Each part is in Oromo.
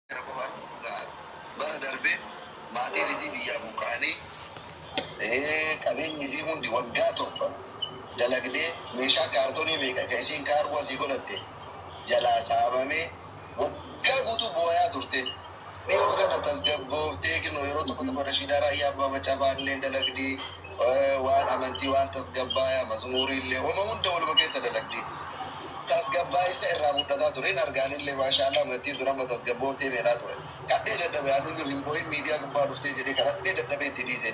Kana qofaan bara darbe maatiin isii biyyaa buqqa'anii, qabeenyi isii hundi waggaa 7 dalagdee meeshaa kaartoonii meeqa ka isiin kaargoo asii godhatte jalaa saamamee waggaa guutuu booyaa turte. Dhiyoo kana tasgabbooftee kinoo yeroo tokko tokko Rashiidaa Raayyaa Abbaa Macaa fa'aallee dalagdii, waan amantii, waan tasgabbaayaa mazmuurii illee homa hunda waluma keessa dalagdii. Tasgabbaa'insa irraa mul'ataa ture. Hin argaanillee, maashaallah, amantiin tun amma tasgabbooftee meedhaa ture. Kadhee dadhabe anuyyuu hin boo'in miidiyaa gubbaa dhuftee jedhee kadhadhee dadhabee itti dhiise.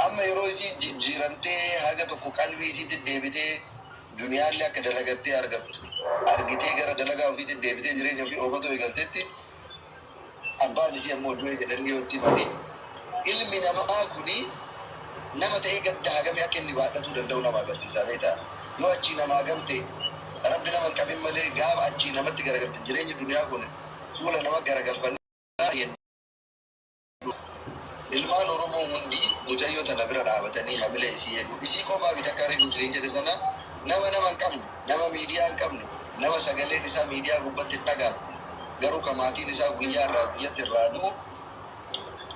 Amma yeroo isiin jijjiiramtee haga tokko qalbii isiitti deebitee, duniyaallee akka dalagattee argattu argitee, gara dalagaa ofiitti deebitee jireenya ofii oofatu eegaltetti, abbaan isii ammoo du'e jedhanii yoo itti himanii, ilmi namaa kuni nama ta'ee gadda hagamii akka inni baadhatuu danda'u nama agarsiisa, beektaa? Yoo achii namaa gamte, Rabbi nama hin qabin malee, gaafa achii namatti garagalte, jireenyi duniyaa kun fuula nama garagalfannaa hedduu. Ilmaan Oromoo hundi mucayyoo tana bira dhaabatanii hamilee isii eeguu. Isii qofaa miti, akka reefu isiniin jedhe sana, nama nama hin qabne, nama miidiyaa hin qabne, nama sagaleen isaa miidiyaa gubbatti hin dhaga'amne, garuu ka maatiin isaa guyyaa irraa guyyatti irraa du'u,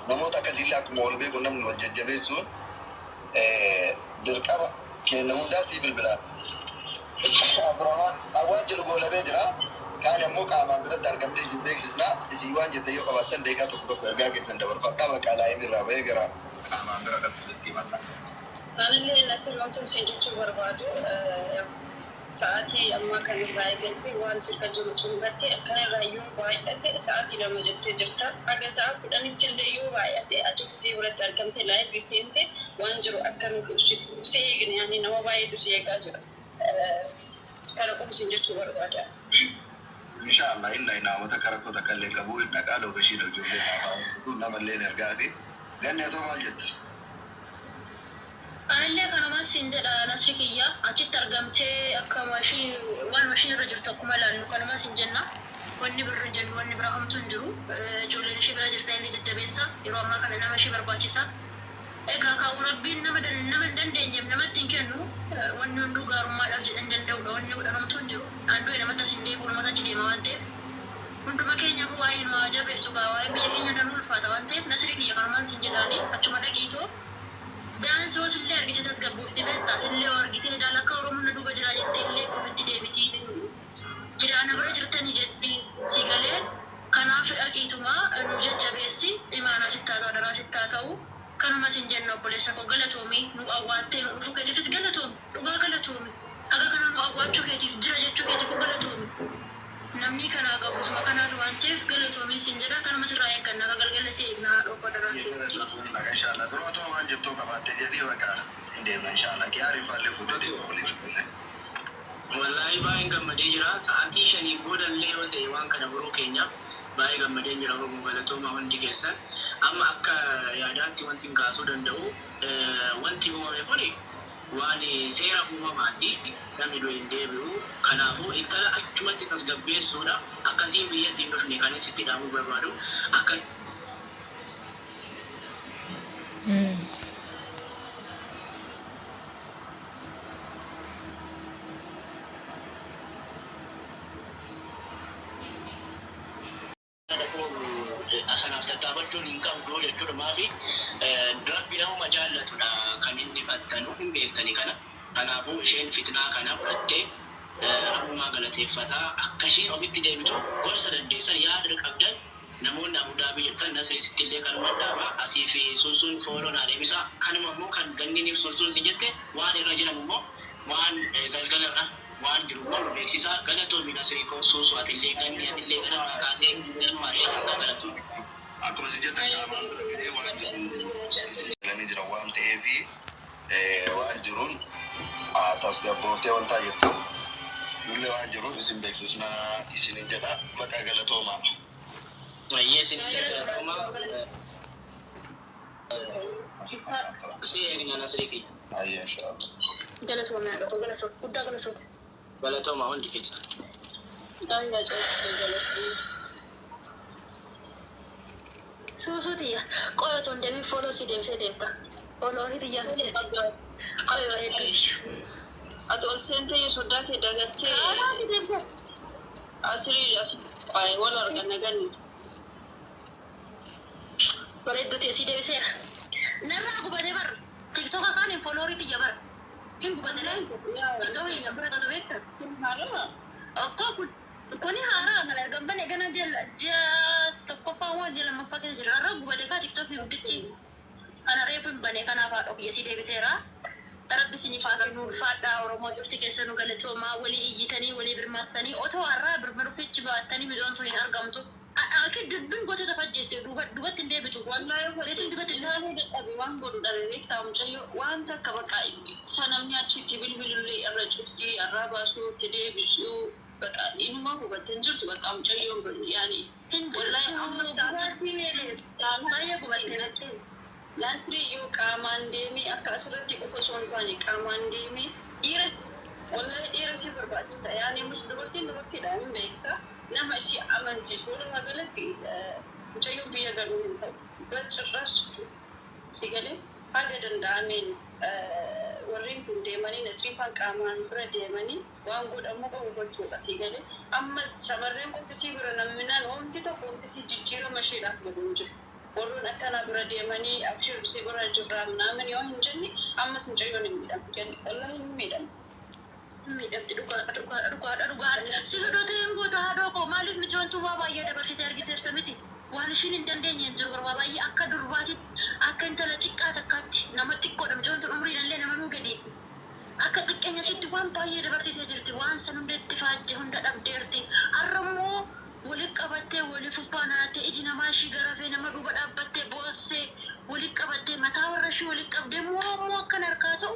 namoota akkasiillee akkuma wal beeku namni wal jajjabeessuun dirqama kenna. Hundaa sii bilbila. Abdurrahmaan waan jedhu goolabee jira. Kaan ammoo qaamaan biratti argamnee isin beeksisna. Isin waan jettan yoo qabaattan daqiiqaa tokko tokko ergaa keessan dabarfadhaa. Bakka live irraa bahee gara qaamaan bira dhaqu itti himanna. Anillee Nasir wanti isin jechuu barbaadu, sa'aatii ammaa kanarraa eegaltee waan sirka jiru xumuratte akkanarraa yoo baay'ate sa'aatii 2 jettee jirta. Haga sa'a 10tti illee yoo baay'ate achitti si biratti argamte live seente waan jiru akka nuuf ibsitu si eegne, yani nama baay'eetu si eegaa jira. Kana qofa isin jechuu barbaada. Inshallah illa namoota akka rakkoo takka illee qabu dhaqaa location ijoollee naaf namallee ergaa fi ganni atoo maal jetta? Anillee kanuma siin jedha, Nasri kiyya, achitti argamtee akka mashii waan mashii irra jirtu akkuma ilaallu kanuma siin jenna. Wanni birri hin jennu, wanni biraa homtuu hin jiru. Ijoolleen ishee bira jirtan illee jajjabeessa, yeroo ammaa kana nama ishee barbaachisa. Egaa kaa'u Rabbiin nama nama hin dandeenyeef namatti hin kennu. Wanni hunduu gaarummaadhaaf jedhan danda'udha. Wanni godhan homtuu hin jiru. An du'e namatti as hin deebi'u, namatti achi deema waan ta'eef. Hunduma keenyaaf waa'ee nu haa jabeessu gaa, waa'een biyya keenya danuu ulfaata waan ta'eef, Nasri kiyya, kanumaan siin jedhaani achuma dhaqiitoo. Biyaansii yoo sillee argite tasgabboofti, beektaa? Sillee yoo argite daalakka Oromoon na duuba jiraa jettee illee ofitti deebiti. Jiraa na bira jirtanii jetti si galee. Kanaaf dhaqiituma nu jajjabeessi, imaanaa sitti haa ta'u, adaraa sitti haa ta'u. Kanuma sin jenna, obboleessa koo, galatoomi, nu awwaattee nu dhufuu keetiifis galatoomi, dhugaa galatoomi. Haga kana nu awwaachuu keetiif, jira jechuu keetiifuu galatoomi. Namni kanaa qabu isuma kanaaf waan ta'eef galatoomii sin jedha, kanuma sirraa eegganna, akka galgala si eegna, haadha obbo adaraa kee. Galatoomii dhaqa inshallah. Biroo atoo waan jettoo qabaatte jedhii, baqa hin deemna inshallah. Kiyaariin faallee fuudhee deema waliin ijoollee. Wallaahi baay'een gammadee jira. Sa'aatii 5 booda illee yoo ta'e waan kana furuu keenya baay'ee gammadeen jira. Oromoo, galatoomaa hundi keessan. Amma akka yaadaatti wanti hin kaasuu danda'u, wanti uumame kuni waan seera uumamaati. Namni du'e hin deebi'u. Kanaafuu intala achumatti tasgabbeessuudha. Akkasiin biyyatti hin dhufne kan sitti dhaamuu barbaadu. Akkas sanaaf tattaafachuun hin qabdu jechuudha. Maafi Rabbi namuma jaallatudha kan inni fattanu, hin beektani kana. Kanaafuu isheen fitnaa kana fudhattee Rabbumaa galateeffataa akka isheen ofitti deebitu gorsa dandeessan yaada qabdan, namoonni Abu Daabii jirtan, Nasri sitti illee kanuma dhaaba. Atii fi Sunsun follow naa deebisa. Kanuma immoo kan ganniniif Sunsun sin jette, waan irra jiran immoo, waan galgalarra waan jiru immoo nu beeksisa. Galatoomi, Nasrii koo. Suusu, atillee, ganni, atillee ganamaa kaasee ganamaa seensaa, galatoomi. Akkuma si jettan qaamaan bira ga'ee waan jiru isin galanii jira waan ta'eefi, waan jiruun tasgabbooftee wanta jettu nullee waan jiruun isin beeksisnaa isinin jedha. Maqaa galatoomaa. Baay'ee isin galatooma. Si eegna, Nasrii kiyya. Ayyee, inshaallah. Galatoomii, haadha koo, galatoomii guddaa, galatoomii. Galatooma hundi keessan. Daangaa ceesisee galatoomii. Suusuu tiyya, qoy otoo hin deemin follow si deebisee deemta. Follow tiyya miti ati. Qoy, bareedduuti. Ati ol seentee soddaa kee dagattee Kaanaati deemte. Asirii as wal arganna ganni. Bareedduu ta'e si deebiseera. Narraa gubatee bar TikToka kaan hin followerii tiyya bar hin gubate laal TikToka hin bira qatu beekta. Okkoo kuni haaraa kan argan bane gana ji'a tokkoffaa waan ji'a lammaffaa keessa jira. Har'a gubate kaa TikTokni guddichi kana reefu hin bane kanaaf haadha kiyya si deebiseera. Rabbi isiniif haa kennu, ulfaadhaa. Oromoo cufti keessa nu galatoomaa, walii iyyitanii walii birmaattanii otoo har'aa birmarufichi baattanii miliyoon tun hin argamtu. Ati dubbiin gootee tafajjeeste duubatti hin deebitu. Wallaahi Beetiin dubatti hin ilaalee dadhabe, waan godhu dhabe beektaa. Mucayyoo waan takka bakka isa namni achitti bilbilullee irra cuftii irraa baasuu itti deebisuu bakka inuma hubattee hin jirtu bakka mucayyoon kun yaani hin wallaahi jirtu. Amma Baay'ee gubattee. Nasrii yoo qaamaan deemee akka asirratti qofa osoo hin taane qaamaan deemee dhiira, wallahi dhiira si barbaachisa. Yaani mus dubartiin dubartiidha hin beekta, nama ishii amansiisu. Walumaa galatti mucayyoon biyya galuu hin ta'u bacirraas jechuudha. Si galee haga danda'ameen warreen kun deemanii Nasriin faan qaamaan bira deemanii waan godhamuu qabu gochuudha. Si galee ammas shamarreen qofti si bira namminaan wanti tokko wanti si jijjiirama isheedhaaf godhu hin jiru. Warroon akkanaa bira deemanii abshir si bira jirraa minaamin yoo hin jenne ammas mucayyoon hin miidhamtu kenni, wallahi hin miidhamtu. Miidhamti, dhugaadha, dhugaadha, dhugaadha, dhugaadha. Si sodootee hin goota haadhoo koo. Maaliif miti waa baay'ee dabarsitee argiteerta miti. Waan ishiin hin dandeenye hin jiru barbaa baay'ee akka durbaatitti, akka intala xiqqaa takkaatti, nama xiqqoodha micoon tun, umriin illee nama nuu gadiiti. Akka xiqqeenya ishiitti waan baay'ee dabarsitee jirti. Waan san hunda itti faajje hunda dhabdeerti. Har'a immoo walitti qabattee walii fuffaanaatee iji namaa ishii garafee nama duuba dhaabbattee boossee walitti qabattee mataa warra ishii walitti qabdee moo akkan harkaa ta'u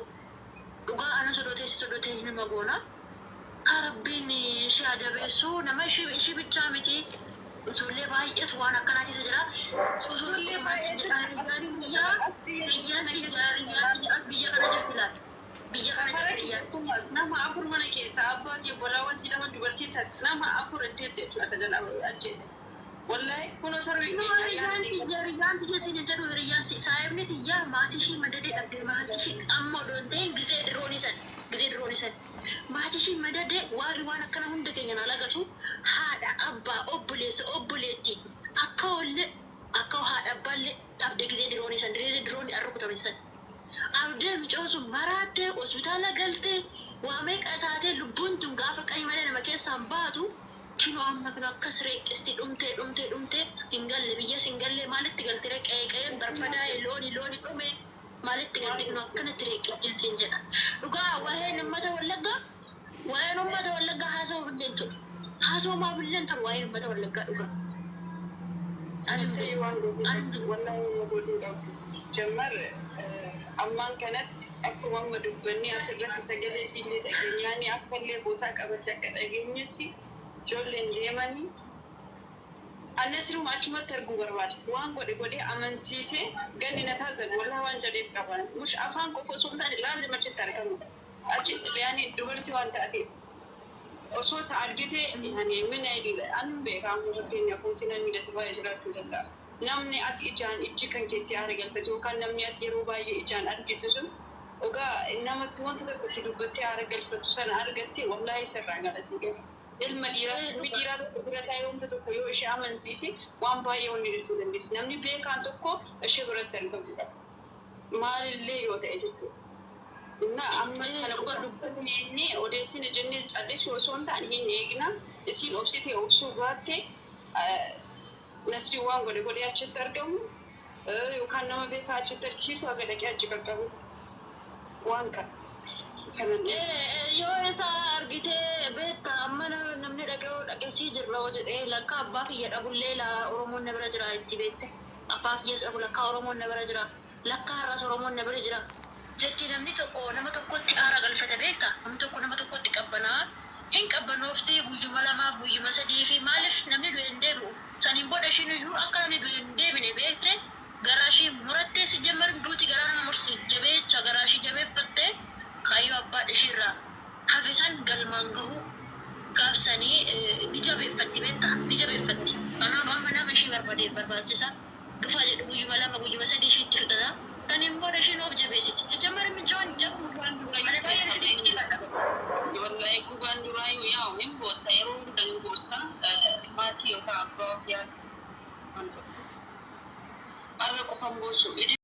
dhugaa ana sodootee si sodootee nama goona. Ka Rabbiin ishee ajabeessu nama ishii bichaa miti. Ijoollee baay'eetu waan akkanaa keessa jira. Ijoollee baay'ee biyya kana jirti laata? Biyya kana Safara jirti biyya. keessattuu nama afur mana keessaa abbaa si obbolaawwan si lama dubartii takka nama afur iddeetti jechuudha akka jala ajjeese. Wallahi kunoo sarbii Hiriyyaan tiyya, hiriyyaan tiyya siin jedhu, hiriyyaan si saayibni tiyya maatii ishii madadee dhabde. Maatii ishii amma odoo hin ta'in gizee diroonii san, gizee diroonii san maatii ishii madadee. Waarri waan akkana hunda keenya na lagatu haadha, abbaa, obboleessa, obboleettii akka ollee akka haadha abbaallee dhabde gizee diroonii san, gizee diroonii arrukutame san. Abdee mucaan sun maraattee hospitaala galtee waa meeqa taatee lubbuun tun gaafa qayi malee nama keessaan baatu kinoo amma kinoo akkas reeqqisti dhumtee dhumtee dhumtee hin galle, biyyas hin galle. Maalitti galte? Qe'ee qe'een barbadaa'e, looni looni dhume, maalitti galte? Kinoo akkanatti reeqqisti siin jedha. Dhugaa waa'een uummata Wallaggaa, waa'een uummata Wallaggaa haasa'uuf illee hin tolu, haasa'umaaf illee hin tolu waa'een uummata Wallaggaa dhugaa. Ani Mucayyoo waan ani wallahi waan godhuu qabdu. Jammar ammaan kanatti akkuma amma dubbannee asirratti sagalee isiillee dhageenyaanii akka illee bootaa qabate akka dhageenyetti ijoolleen deemanii Anasiruma achumatti arguu barbaada. Waan godhe godhee amansiisee ganni na taasisan wallahi waan jedheef qaban. Mush afaan qofa osoo hin taane laazima achitti argamu. Achi yaani dubartii waan taateef. Osoo isa argite yaani mina an beekaa amma fakkeenyaaf wanti namni dati baay'ee jiraachuu danda'a. Namni ati ijaan ijji kan keetti aara galfatu yookaan namni ati yeroo baay'ee ijaan argitu sun ogaa namatti wanta tokko itti dubbattee aara galfatu sana argatte wallahi sirraa gala si gala. Ilma dhiiraa, ilmi dhiiraa tokko bira taa'ee wanta tokko yoo ishee amansiise waan baay'ee wanni jechuu dandeessi. Namni beekaan tokko ishee biratti argamuu qaba. Maalillee yoo ta'e jechuudha. እና ammas kana qofa dubbanne inni odeessine jennee callisuu osoo hin taane hin eegna. Isiin obsitee obsuu baatte Nasrii waan godhe godhee achitti argamu yookaan nama beekaa achitti argisiisu haga dhaqee achi qaqqabutti waan kana. Kanan Yoo isa argitee beekta amma namni dhaqee dhaqeessii jirra hoo jedhee lakka abbaa kiyya dhabullee laa Oromoon na bira jira itti beekte, abbaa kiyyas dhabu lakka Oromoon na bira jira, lakka har'as Oromoon na bira jira jetti. Namni tokko nama tokkotti aara galfata beekta, namni tokko nama tokkotti qabbanaa hin qabbanoofti guyyuma lamaaf guyyuma sadii fi maaliif namni du'e hin deebi'u. Saniin booda ishiin iyyuu akka namni du'e hin deebine beekte garaa ishii murattee si jammar duuti garaa nama mursi jabeecha garaa ishii jabeeffattee kaayyoo abbaa ishiirraa hafisan galmaan gahuu gaafsanii ni jabeeffatti beekta, ni jabeeffatti. Kanaaf amma nama ishii barbaade barbaachisa gifaa jedhu guyyuma lama guyyuma sadii ishiitti fixata. Saniin booda ishiin of jabeessiti si jammar mijoon jabu Gubaan ani duraayyuu baay'ee keessa ishii dinqisiifadha. Wallahi gubaan duraayyuu yaa'u hin boossa, yeroo hunda ni boossa, maatii yookaan abbaa ofii waan tokko. Har'a Qofa hin boosu.